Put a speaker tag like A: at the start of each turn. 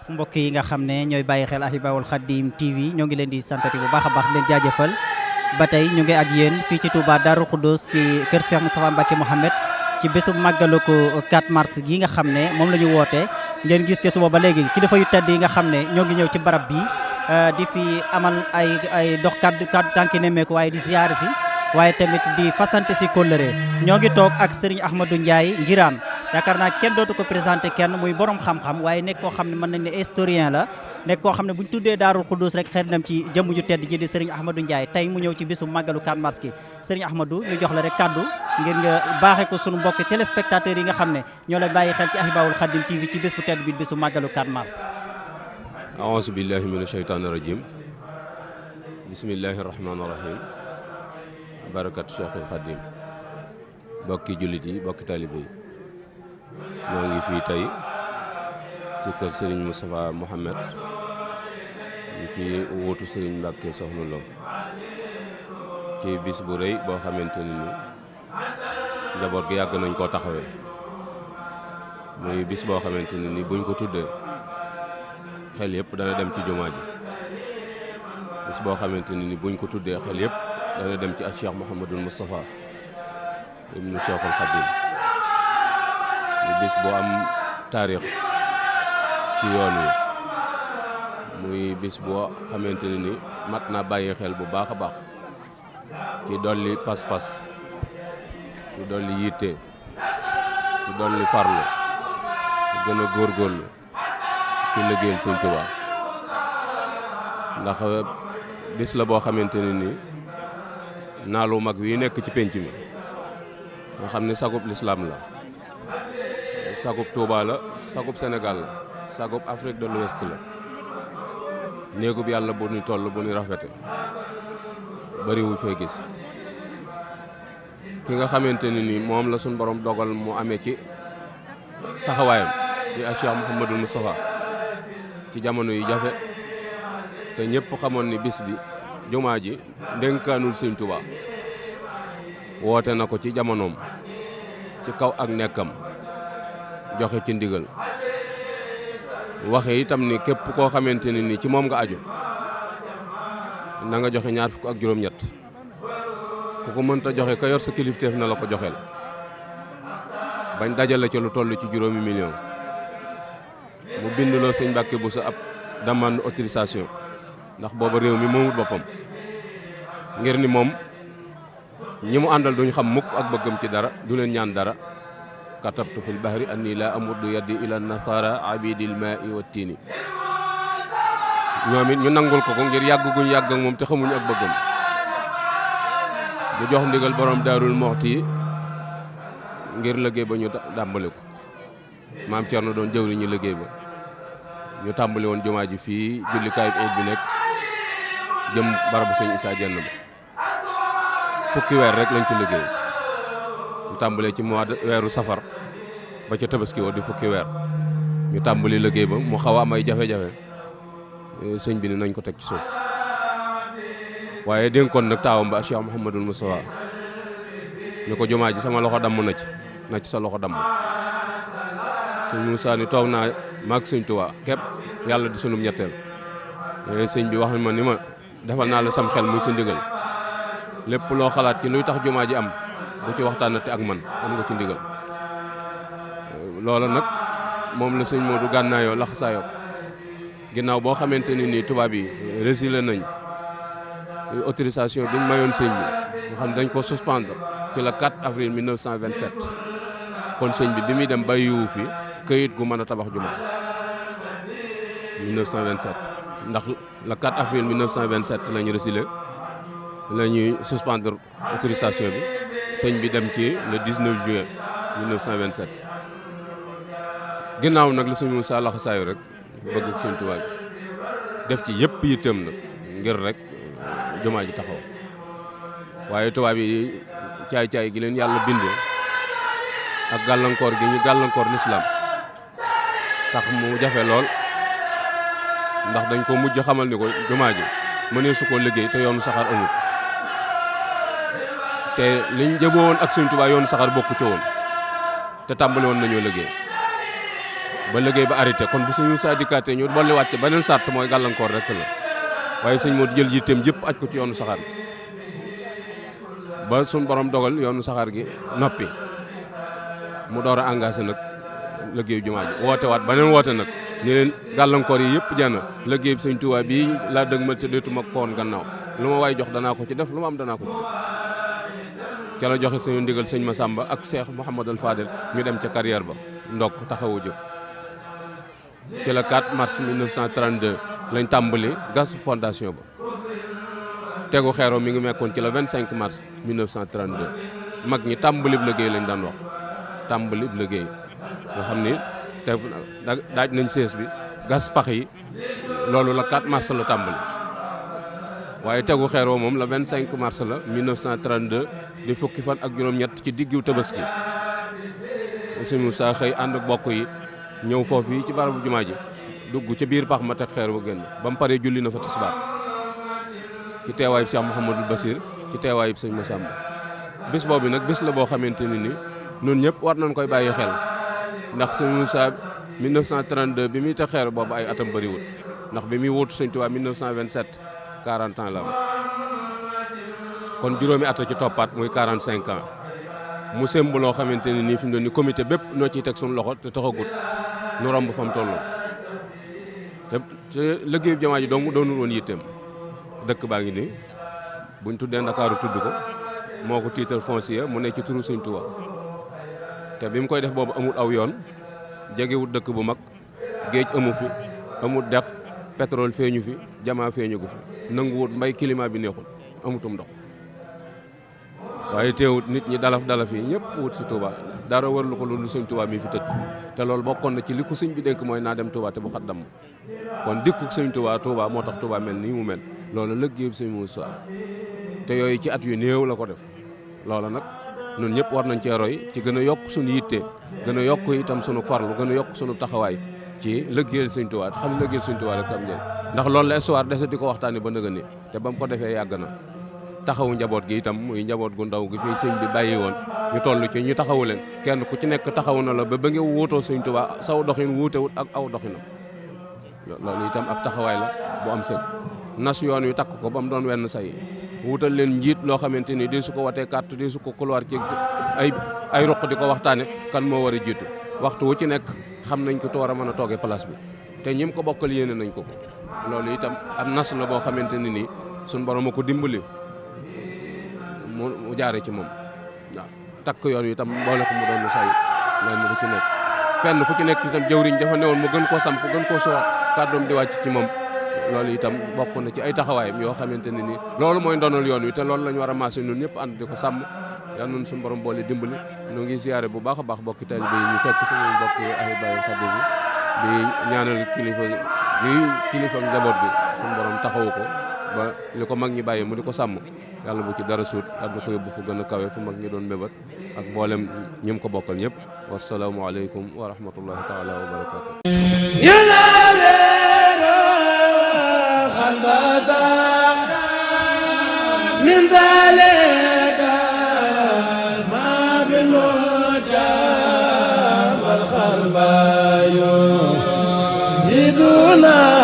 A: mbokk yi nga xam ne ñooy bàyyi xel Ahibahil Khadim TV ñoo ngi leen di santati bu baax a baax leen jaajëfal ba tey ñu ngi ak yéen fii ci Touba Darou Khoudoss ci kër Cheikh Moustapha Mbacké Mohamed ci bésu màggalu ko 4 mars gi nga xam ne moom la ñu woote ngeen gis ci suba ba léegi kilifa yu tedd yi nga xam ne ñoo ngi ñëw ci barab bi di fi amal ay dox kaddu tànki nemmeeku waaye di ziyaar si waaye tamit di fasante si kóllëre ñoo ngi toog ak Serigne Ahmadou Ndiaye Nguirane yaakaar naa kenn dootu ko présenté kenn muy borom xam-xam waaye nekk koo xam ne mën nañ ne historien la nekk koo xam ne bu ñu tuddee Darou Khoudoss rek xel nam ci jëmm ju tedd ji di Serigne Ahmadou Ndiaye tey mu ñëw ci bisu màggalu 4 mars gi Serigne Ahmadou ñu jox la rek kaddu ngir nga baaxee ko sunu mbokki téléspectateurs yi nga xam ne ñoo lay bàyyi xel ci Ahibahil Khadim TV ci bés bu tedd bi bisu màggalu 4 mars.
B: aouzu billahi mina shaytaani rajim bismillahi rahmaani rahim barakat Cheikhul Khadim bokki jullit yi bokki talibé yi ñoo ngi fii tey ci kër Serigne Moustapha Mohamed ñu fi wuutu Serigne Mbacké Soxna Lo ci bis bu rëy boo xamante ni njaboot gi yàgg nañ koo taxawee muy bis boo xamante ni buñ ko tuddee xel yëpp dana dem ci jumaa ji bis boo xamante ni buñ ko tuddee xel yëpp dana dem ci ak Cheikh Mouhamadul Moustapha ibnu Cheikhul Khadim mu bis bu am taarix ci yoon wi muy bis boo xamante ni mat naa bàyyi xel bu baax a baax ci dolli pas-pas ci dolli yitte ci dolli farlu ci gën a góorgóorlu ci liggéeyal Sëñ Tuubaa ndax bis la boo xamante ni naalu mag wi nekk ci penc mi nga xam ne sagub lislaam la sagub Touba la sagub Sénégal la sagub Afrique de l'Ouest la néegub yàlla bu ñu toll bu ñu rafete bariwu fee gis ki nga xamante ni moom la suñ borom dogal mu amee ci taxawaayam di Cheikh Mouhamadul Moustapha ci jamono yu jafe te ñëpp xamoon ni bis bi jumaa ji ndénkaanul Sëñ Tuubaa woote na ko ci jamonoom ci kaw ak nekkam joxe ci ndigal waxe itam ni képp koo xamante ni ci moom nga aju na nga joxe 27 ku ko mënta joxe ka yor sa kilifteef na la ko joxeel bañ dajale ci lu toll ci 5 millions mu binduloo Sëñ Mbacké bu sa ab demande autorisation ndax booba réew mi moomut boppam ngir ni moom ñi mu àndal duñ xam mukk ak bëggam ci dara du leen ñaan dara katabtu fil bahri anni la amuddu yaddi ila nasara abidil ma'i wa tiini ñoom it ñu nangul ko ngir yàgg guñ yàgg ak moom te xamuñu ak bëggam bu jox ndigal borom Daarul Muxti ngir liggéey ba ñu tàmbali ko maam Thierno doon jëwri ñu liggéey ba ñu tàmbali woon jumaa ji fii jullikaay bi bi nekk jëm barabu Sëñ Issa Diène ba fukki weer rek lañ ci liggéey ñu tàmbalee ci mois de weeru safar ba ca tabaski woo di fukki weer ñu tàmbali liggéey ba mu xaw a am ay jafe-jafe sëñ bi ni nañ ko teg ci suuf waaye dénkoon nag taawam ba Cheikh Mouhamadul Moustapha ni ko jumaa ji sama loxo damm na ci sa loxo damm sëñ Moussa ni toog naa maag Sëñ Tuubaa képp yàlla di sunum ñetteel sëñ bi wax ma ni ma defal naa la sam xel muy sa ndigal lépp loo xalaat ci luy tax jumaa ji am bu ci waxtaanate ak man am nga ci ndigal loola nag moom la sëñ Modou gànnaayoo laxasaayoo ginnaaw boo xamante ni tubaab yi résilié nañ autorisation biñ mayoon sëñ bi nga xam dañ ko suspendre ci le 4 avril 1927 kon sëñ bi muy dem bàyyiwu fi këyit gu mën a tabax jumaa 1927 ndax le 4 avril 1927 lañu résilié la ñuy suspendre autorisation bi sëñ bi dem ci le 19 juin 1927 ginnaaw nag la suñu saa laxasaayu rek bëgg Sëñ Tuubaa def ci yëpp yitteem nag ngir rek jumaa ji taxaw waaye tubaab yi caay-caay gi leen yàlla bindee ak gàllankoor gi ñu gàllankoor lislaam tax mu jafe lool ndax dañ ko mujj xamal ni ko jumaa ji mënee su ko liggéey te yoonu saxaar amul te liñ jëmoo woon ak Sëñ Tuubaa yoonu saxaar bokku ci woon te tàmbali woon nañoo liggéey ba liggéey ba arrêté kon bu sëñ Moussa dikkaatee ñu bolliwaat ci beneen sart mooy gàllankoor rek la waaye sëñ moo jël yitteem yëpp aj ko ci yoonu saxaar gi ba suñ borom dogal yoonu saxaar gi noppi mu door a engagé nag liggéey jumaa ji woote waat beneen woote nag ñu leen gàllankoor yi yëpp jenn liggéey bi sëñ Tuubaa bii laa dëgmal te deetuma koon gannaaw lu ma waay jox danaa ko ci def lu ma am danaa ko ci def ca la joxe suñu ndigal sëñ Massamba ak Cheikh Mouhamadul Fadel ñu dem ca carrière ba ndokk taxawu jóg ci la 4 mars 1932 lañ tàmbali gas fondation ba tegu xeeroo mi ngi mekkoon ci la 25 mars 1932 mag ñi tàmbalib liggéey lañ daan wax tàmbalib liggéey nga xam ni te daaj nañ sees bi gas pax yi loolu la 4 mars la tàmbali waaye tegu xeeroo moom la 25 mars la 1932 di fukki fan ak juróom-ñett ci diggu Tabaski sëñ Moussa xëy ànd ak bokk yi ñëw foofu yi ci barabu jumaa ji dugg ca biir pax ma teg xeer ba génn ba mu paree julli na fa tisbaar ci teewaayub Cheikh Mouhamadul Basir ci teewaayub sëñ Massamba bés boobu nag bés la boo xamante ni ñun ñëpp war nañ koy bàyyi xel ndax sëñ Moussa 1932 bi muy teg xeer boobu ay atam bëriwul ndax bi muy wuutu sëñ Tuubaa 1927 40 ans la am kon juróomi at ci toppaat muy 45 ans mu semb loo xamante ni nii fi mu doon ni comité bépp noo ciy teg suñu loxo te taxagut nu romb fa mu tolloon te liggéeyu jumaa ji dong doonul woon yitteem dëkk baa ngi nii buñ tuddee Ndakaaru tudd ko moo ko titre foncier mu ne ci turu Sëñ Tuubaa te bi mu koy def boobu amul aw yoon jegewut dëkk bu mag géej amu fi amul dex pétrole feeñu fi jamaa feeñu gu fi nanguwut mbay climat bi neexul amutum ndox waaye teewut nit ñi dalaf yi ñëpp wut si Touba dara warlu ko loolu sëñ Touba mi fi tëdd te loolu bokkoon na ci li ko sëñ bi dénk mooy naa dem Touba te bu xat damm kon dikku sëñ Touba moo tax Touba mel nii mu mel loolu liggéey bi sëñ Moussa te yooyu ci at yu néew la ko def loola nag ñun ñëpp war nañ cee roy ci gën a yokk suñu yitte gën a yokk itam sunu farlu gën a yokk sunu taxawaay ci liggéeyal sëñ Touba te xam ne liggéeyal sëñ Touba rek am njëriñ ndax loolu la histoire dese di ko waxtaanee ba nëgë ni te ba mu ko defee yàgg na taxawu njaboot gi itam muy njaboot gu ndaw gi fii sëñ bi bàyyi woon ñu toll ci ñu taxawu leen kenn ku ci nekk taxawu na la ba nga wuutoo sëñ Touba saw doxin wuutewut ak aw doxinam loolu itam ab taxawaay la bu am sëg nas yoon wi takk ko ba mu doon wenn say wuutal leen njiit loo xamante ni di su ko watee carte di su ko couloir ci ay ruq di ko waxtaane kan moo war a jiitu waxtu wu ci nekk xam nañ ko te war a mën a toogee place bi te ñim ko bokkal yéene nañ ko loolu itam am nas la boo xamante ni nii suñ borom a ko dimbali mu jaare ci moom waaw takk yoon wi itam boole ko mu doon say leen lu ci nekk fenn fu ci nekk itam jëwriñ dafa newoon mu gën koo samp gën koo sowaat kàddoom di wàcc ci moom loolu itam bokk na ci ay taxawaayam yoo xamante ne nii loolu mooy ndonal yoon wi te loolu la ñu war a maase ñun ñëpp ànd di ko sàmm yal nañu suñu borom boole dimbali ñu ngi ziyaare bu baax a baax bokki taalibe yi ñu fekk suñu mbokk Ahibahil Khadim bi di ñaanal kilifa njaboot gi suñu borom taxawu ko ba li ko mag ñi bàyyi mu di ko sàmm yàlla bu ci dara suut addu ko yóbbu fu gën a kawe fu mag ñi doon mébat ak mboolem ñi mu ko bokkal ñëpp wasalaamu aleykum wa rahmatullahi taala wa barakatu
C: من ذلك ما بالمجاب والخلبايو يدونا